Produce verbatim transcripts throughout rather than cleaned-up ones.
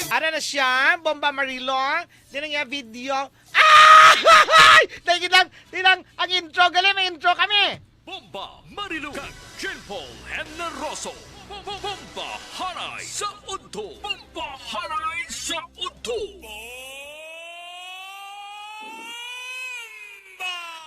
Ara na siya, Bomba Marilo. Di na niya video. Ah! Dali lang, dali lang. Ang intro, gali, may intro kami. Bomba Marilu kag Jean Paul Generoso. Bo-, bo-, Bomba Haray sa Udto. Bomba Haray sa Udto.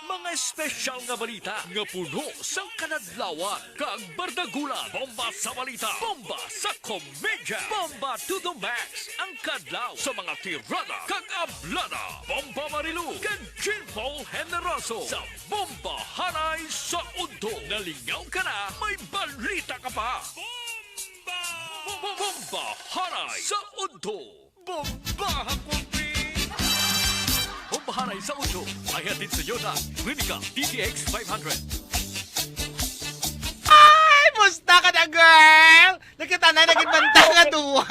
Mga espesyal nga balita nga puno sang kanadlawan kag bardagulan. Bomba sa balita, bomba sa komedya, bomba to the max ang kadlaw sa mga tirada kag ablada. Bomba Marilu kag Jean Paul Generoso sa Bomba Haray sa Udto. Nalingaw ka na, may balita ka pa. Bomba! Bo-, bo-, Bomba Haray sa Udto. Bombaha, kumpre! Bomba Haray sa Udto ay hatid sa iyo ng Clinica D T X five hundred. Ay! Musta ka na, girl? Nakita na, naging banta nga duwa.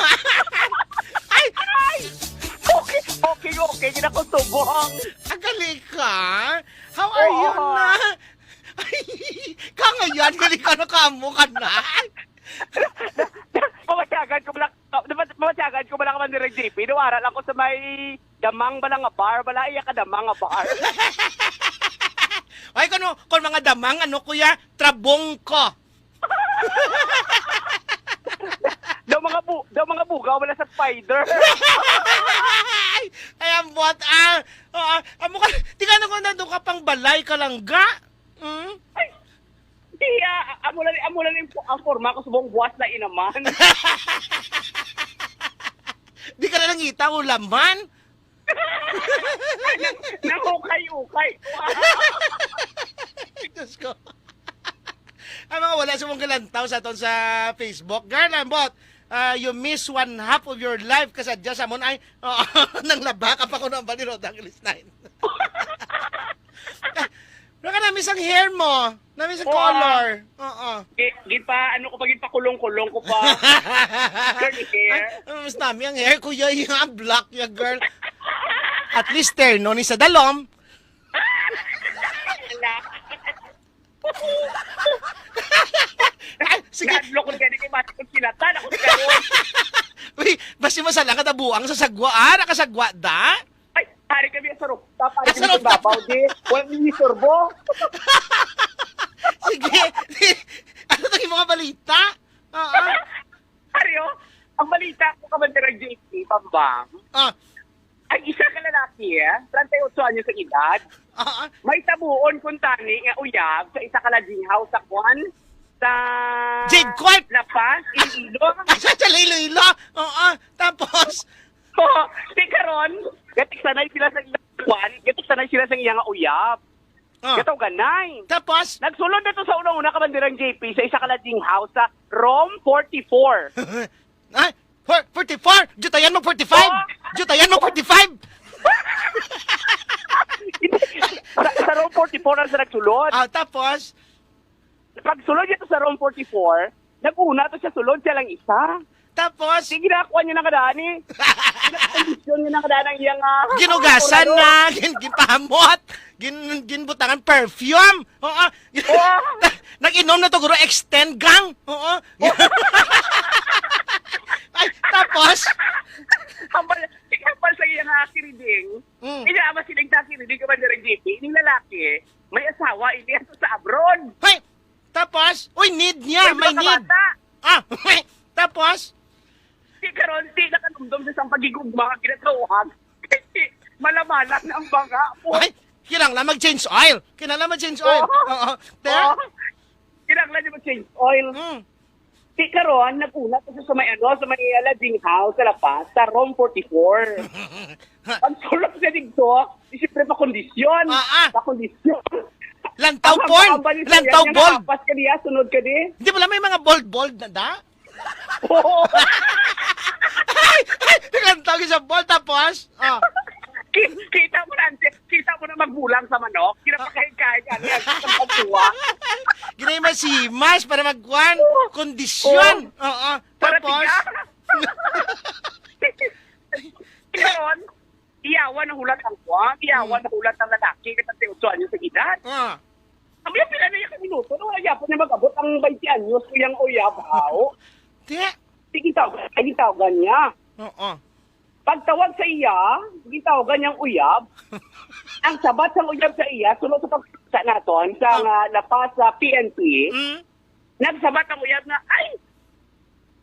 Ay! Ay! Okay, okay, okay. Gina ko subong. Agali ka? How are you Oo. na? Ay, ka ngayon, gali ka na, kamo ka na. Mamatyagan ko lang, mamatyagan ko lang man direct J P. Duwara lang ko sa may damang bala nga bar, bala iya ka damang nga bar. Ay, kano, kung mga damang, ano, kuya, trabong ko. Daw mga bu-, daw mga bugaw wala sa spider. Ay, ay, ambot, ah. Oh, ah, amo ka, di ka na kung nandun ka pang balay ka lang, ga? Hmm? Ay, di, ah, amo lang, amo lang yung, ang forma ko subong buwas na inaman. Di ka na nangita, ulaman? Nangukay-ukay. Diyos ko. Ang mga wala sa mong galantaw sa aton sa Facebook. Girl, ambot, ah, you miss one half of your life kasadya sa amon ay, oo, nang laba ka pa kuno ang bali, Rodang Ilis Nine. Pero ka na-miss ang hair mo. Na-miss ang Oo. color. Oo. Gi-, gipa-, ano ko pa, gipakulong-kulong ko pa. Curly hair. Ay, mas nami ang hair ko, ya, ya, black ya, girl. At least, terno ni sa dalom. Ala. Ay, sige. Hadlok ko gani kay bati ko kinatan ako karon. Uy, basi mo sa lang katabuang sa sagwa. Ah, nakasagwa da? Ay, hari kami sa rooftop. Hari Ah, sa kami sa rooftop. babaw, di. Wala ni sorbo. Sige. Ano tong mga balita? Oo. Hari, oh. Ang balita ko, Kabanderang J P, Bambang. Ah. Ay, isa ka lalaki, eh. Treinta y ocho anyos ang edad. Ah, ah. May tabuon kung tani nga uyab sa isa ka lodging house sa kwan, sa Jade Court! La Paz, Iloilo. Sa, sa Iloilo? Oo. Tapos? Oh, di karon, gatik sanay sila sa iyang kwan, gatik sanay sila sa iyang uyab. Ah. Gataw ganay. Tapos? Nagsulod na to sa unang-una, Kabanderang J P, sa isa ka lodging house sa Room forty-four. Ay, for-, forty-four? Jutayan mo forty-five? Oh. Jutayan mo forty-five? Sa, sa Room forty-four ang sa nagsulod. Ah, tapos? Pagsulod niya to sa Room forty-four, nag-una to siya sulod, siya lang isa. Tapos? Sige na, kuha niya na kadaan eh. Pinakondisyon niya na kadaan ang iyang, ah, Ginugasan kuha na, gin-, ginpahamot, gin-, ginbutangan perfume. Oo. Oo. Nag-inom na to, guro, extend gang. Oo. Oo. Ay, tapos? Hambal, hambal sa iyang, ah, kiriding. Mm. Ina, ama siling sa kiriding, Kabanderang J P, ining lalaki, may asawa, ini ato sa abroad. Hey! Tapos? Uy, need niya, May may duha ka need. bata. Ah, tapos? Di karon, di nakanumdom sa isang pagigugma nga ginatawag. Malamalan ang banga mo. Ay, kinahanglan mag-change oil. Kinahanglan mag-change oil. Oo. Oo. Te? Oo. Kinahanglan niya mag-change oil. Mm. Di karon, nag-una to sa may, ano, sa may, uh, lodging house sa La Paz, sa Room forty-four. Pagsulod siya dito, di siyempre pakondisyon. Ah, ah. Pakondisyon. Lantaw Ang porn! haba-haba ni Lantaw Sayan nga bold! Apas ka diya, sunod ka di. Hindi pala may mga bold-bold na da? Oo. Ay! Ay! Naglantaw siya bold, tapos? Ah. Ki-, kita mo na, ante, kita mo na magbulang sa manok. Kinapakahig-kahig, ano yan, sa pagkuha. Ginay masimas para magkuan. Kondisyon. Oo. Oo. Para Tapos? tiga. Karon, iyawan na hulat ang kuha, iyawan Hmm. na hulat ang lalaki, kasi otso anyos ang edad. Ah. Ang iya, pila na iya ka minuto, no? Wala yapon niya mag-abot ang twenty anyos, kuyang uyab, haw. Di. Sige, tawag, sige, tawagan niya. Oo. Pagtawag sa iya, gitawagan niyang uyab. Ang sabat sang uyab sa iya, suno sa pagsa naton, sa Ah. nga lapas sa P N P, Mm. nagsabat ang uyab nga, "Ay!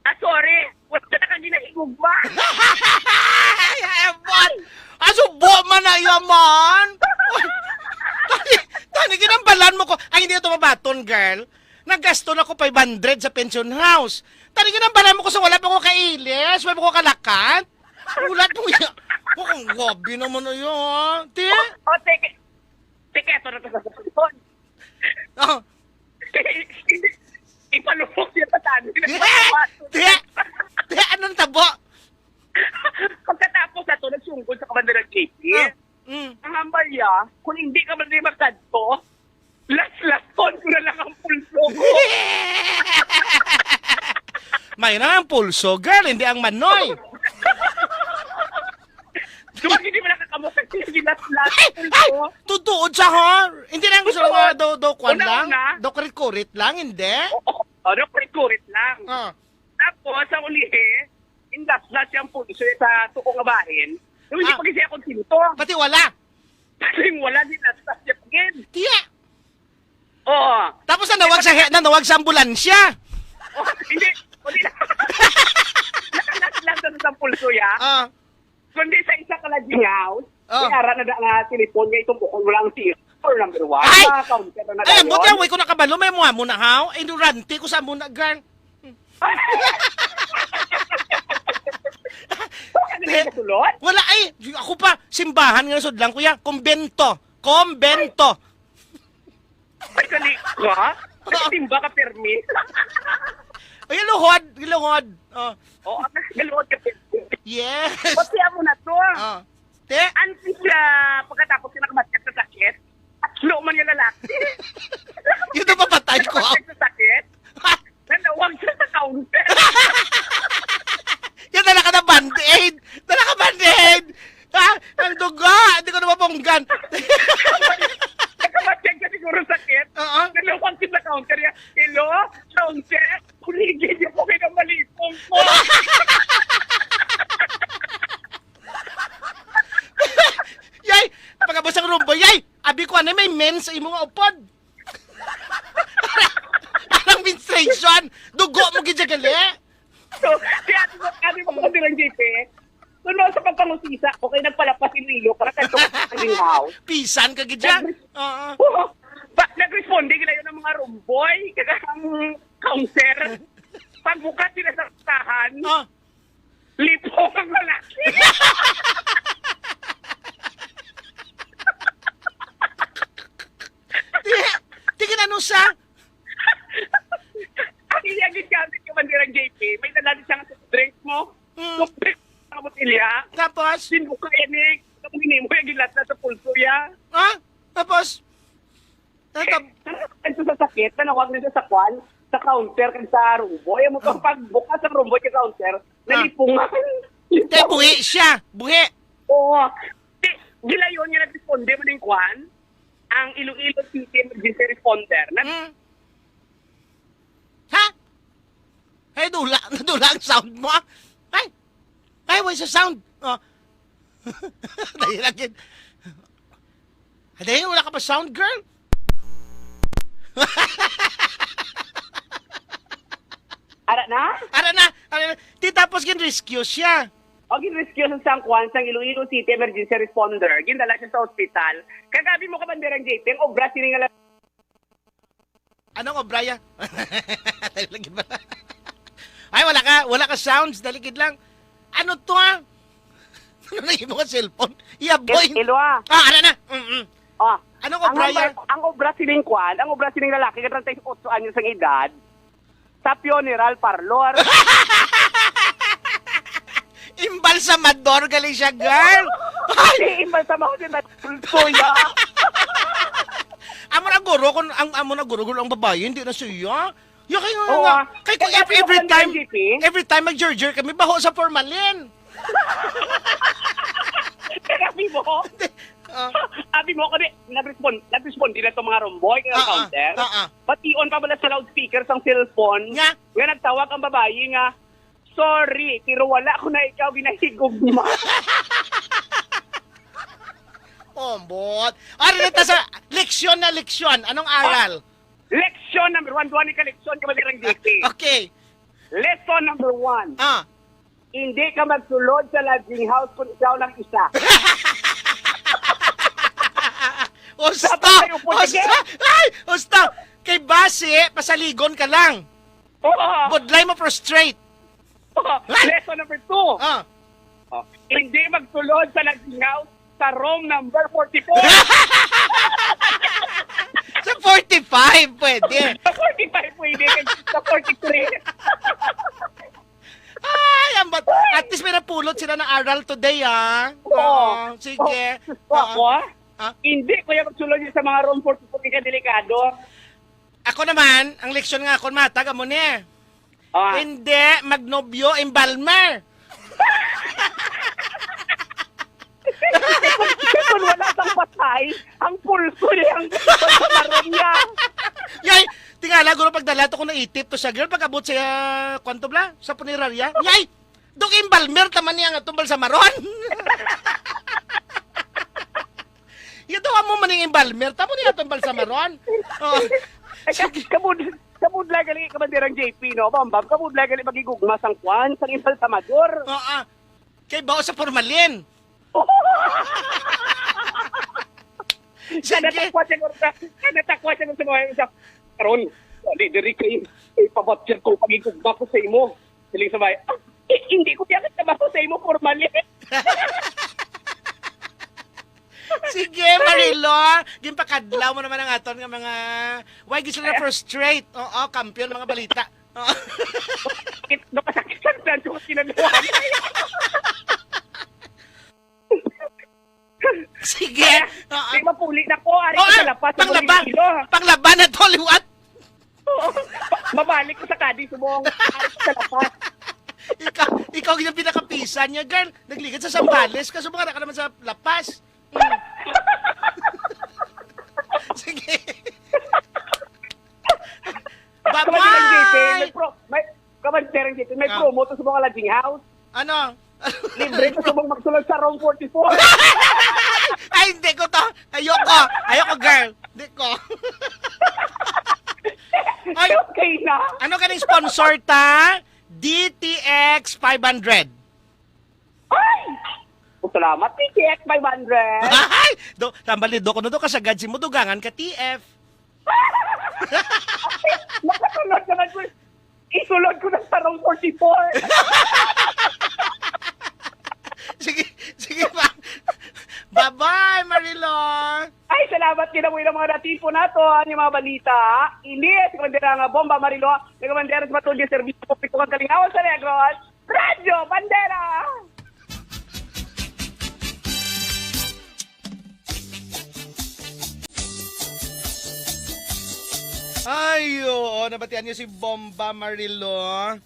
Ah, sorry, wala na ka ginahigugma." Ay, ay, ay, man! Asubo man na iya, man! Tani, tani, ginambalan mo ko. Ay, hindi ito mabaton, girl. Naggasto na ko five hundred sa pension house. Tani, ginambalan mo ko sa wala pa ko kailis, wala pa ko kalakat. Wala po yan. Oh, ang grabe naman na yan, ha? Ti? O, o, teke. Teke, ito na to sa cellphone. Oh. Hindi. Ipalubok siya sa tanin. Ti? Ti? Ti, anong tabo? Pagkatapos na to, nagsunggol sa kabanderang J P. Ah, mm. Ang hambal niya, kung hindi ka man rin magkadto, laslaston ko na lang ang pulso ko. May na ang pulso, girl, hindi ang manoy. Duwag, hindi mo nakakamot ang gilaslas ang pulso. Tutuod siya, ha? Hindi lang gusto nga daw, daw kwan lang? Una-una. Daw kurit-kurit lang, hindi? Oo, oo, daw kurit-kurit lang. Ah. Tapos, sa ulihi, inlaslas siya ang pulso sa tuo nga bahin. Yung hindi Ah. pa kasi ako sinto. Pati wala? Pati wala, ginastas niya pa gid. Tiya! Oo. Tapos nanawag sa he-, nanawag sa ambulansya. Oh, hindi. Hindi na. Nakalas lang sa, sa pulso, ya. Ah. Kundi sa isa ka lodging house, Ah. may ara na da nga telepon nga itong bukol mo lang si or number one. Ay! Mga counter na Ay, ang dayon. Buti, way ko nakabalo, may mga muna, haw? Ignorante ko sa muna, girl. Ano yung kasulod? Wala, ay, ako pa, simbahan nga sudlan, kuya. Kumbento. Kumbento. Ay, kali ka? Nagsimba ka, permi? Ay, galuhod, galuhod. Oh. Oo, galuhod ka, permi. Yes. Pati amo na to. Oh. Te? Antes siya, pagkatapos siya nakamatkat sa sakit, tatlo man yung lalaki. Yun ang papatay ko. Nakamatkat sa sakit. Nanawag siya sa counter. Yan, dala ka na band-aid. Dala ka band-aid. Ha? Ang duga. Hindi ko na mabunggan. Nakamatyan ka siguro sakit. Oo. Nanawag siya sa counter niya. "Hello? Counter? Kuligin niyo po kayo ng malipong ko." Yay! Pagkabusang rumbo, yay! Abi ko, ano, may men sa imo nga upod? Anong menstruation? Dugo mo gid siya gali? So, si ate mo, ate mo, kung dirang J P, kung sa pagpangusisa ko, kay nagpalapas Iloilo, para kay Tok Ringaw. Pisan ka gid siya? Nagre-, Oo. Oo. Pa, nagresponde gila yun ang mga rumboy, kag ang counter. Pagbukas sila sa usahan, Ah. lipong ang lalaki. Di, di ginano siya? Ang iya gid gamit ka man dirang J P, may dala di siya nga soft drink mo. Mm. Soft drink sa botelya. Tapos? Sinbuka yan eh. Tapos ginimo yung gilat na sa pulso ya. Ha? Tapos? Natab- Ito sa sakit, nanawag na siya sa kwan, sa counter kag sa rumboy. Amo pang Ah. pagbukas sa rumboy kag counter, Ah. nalipungan. Kaya buhi siya. Buhi. Oo. Di, gilayon nga nagresponde mo ning kwan, ang Iloilo City Emergency Responder. Nag- Hmm. Ha? Ay, dula. Nadula ang sound mo, ah. Ay. Ay, wala sa sound. Oh. Dali lang yun. Dali, wala ka pa sound, girl? Ara na? Ara na, ara na. Di tapos gin-rescue siya. O, gin-rescue sa sangkuan sang Iloilo City Emergency Responder. Gindala siya sa ospital. Kag abi mo, Kabanderang J P, ang obra sini nga Anong obra ya? Dali lang gid ba? Ay, wala ka, wala ka sounds, dali gid lang. Ano to, ah? Ano na imo nga cellphone? Iya, boy. Il-, Ilwa. Ah, ano na? Mm-mm. Oh, Anong ang obra ya? Obra, ang obra sining kwan, ang obra sining lalaki nga treinta y ocho anyos ang edad, sa funeral parlor. Imbalsamador gali siya, girl. Ay! Imbalsamador na pulso ya. Amo na guro, kung ang amo na guro, guro ang babae, hindi na siya. Ya, kay nga, Oo, nga, ah. Kay kung Kaya every, every pinuksan time, ng G P? Every time mag-jerjer kami, baho sa formalin. Kaya sabi mo, Ah. sabi mo, kami, nag-respond, nag-respond din na itong mga romboy, kaya Ah, ah, counter. Ah, ah. Bation pa bala sa loudspeaker sang cellphone, Nga? nga nagtawag ang babayi nga, Sorry, pero wala ko na ikaw ginahigugma. Ombot. Ari na ta sa leksyon na leksyon. Anong aral? Leksyon number one. Duha ni ka leksyon ka, Madirang J P. Okay. Lesson number one. Ah. Hindi ka magsulod sa lodging house kung ikaw lang isa. Usta! Dapat may upod ka, Usta! Ay! Usta! Kay basi, pasaligon ka lang. Oo. Budlay mo, prostrate. Oo. Ay! Lesson number two. Ah. Oh, hindi magsulod sa lodging house sa room number forty-four. Sa forty-five, pwede. Sa forty-five pwede, kag sa forty-three. Ay, ang bat-, at least may napulot sila na aral today, ah. Oo. Oo, sige. Oo. Ako, ah? Ah? Hindi ko yung magsulod sa mga room forty-four, kay delikado. Ako naman, ang leksyon nga akon matag, amo ni. Ah. Hindi magnobyo embalmer. Kung wala sang patay, ang pulso niya, ang pulso sa maron niya. Yay! Tingala, guro, pagdala to ko na itip to sa girl, pag abot sa, ah, kwanto bla? Sa punerarya? Yay! Dog embalmer, taman niya nga tumbal sa maron. Yato amo man yung embalmer, tamo niya tumbal sa maron. Oh. Ay, ka-, Sige. Kabud-, kabudla gali, Kabanderang J P, no? Bambam, kabudla gali magigugma sang kwan, sang embalsamador. Oo. Kay bao sa formalin. Sige. Kanatakwa siya, kanatakwa siya sa mga sa karon. Di diri kay ipabatyer ko pagigugma ko sa imo. Siling sa may, "Ah, eh, hindi ko yan trabaho sa imo, formalin." Sige, Marilo. Ginpakadlaw mo naman ang aton nga mga, why, gid sila na frustrate. Oo, kampiyon mga balita. Oo. It-, nakasakit ang plan ko ginagawa. Sige. Kaya, oo, di mapuli na ko, ari ko sa lapas, sa panglaba, Iloilo. Panglaba na to, liwat. Oo. Mabalik ko sa kadi, subong. Ari ko sa lapas. Ikaw, ikaw yung pinakapisan niya, girl. Nagligad sa Zambales ka, subong, ara ka naman sa lapas. Mm. Sige. Kabanderang J P, may Bye-bye! pro-, may, Kabanderang J P, may Ah. promo to sa mga lodging house. Ano? Libre ko sa mga magsulod sa room forty-four. Ay, hindi ko to. Ayoko. Ayoko, girl. Hindi ko. Ay, okay na. Ano ganing sponsor ta? D T X five hundred. Ay! Oh, salamat, D T X five hundred. Ay! Do, tambal ni Doc, ano do, kasagad si mo, dugangan ka, T F. Makasulod naman ko. Isulod ko na sa room forty-four. Sige, sige pa. Bye-bye, Marilor. Ay, salamat kinabuhi ng mga natipo nato, ang mga balita. Ini si Bandera nga Bomba Marilo, nagabandera sa Batod nga Serbisyo Publiko kang Kalingawan sa Negros, Radyo Bandera! Ay, oo, nabatian niyo si Bomba Marilo.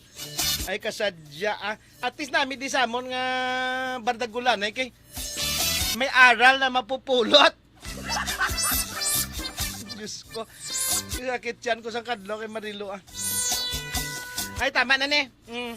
Ay, kasadya, ah. At least nami di samon nga bardagulan, ay kay may aral na mapupulot. Diyos ko. Sakit yan ko sang kadlaw kay Marilo, ah. Ay, tama na ni. Mm.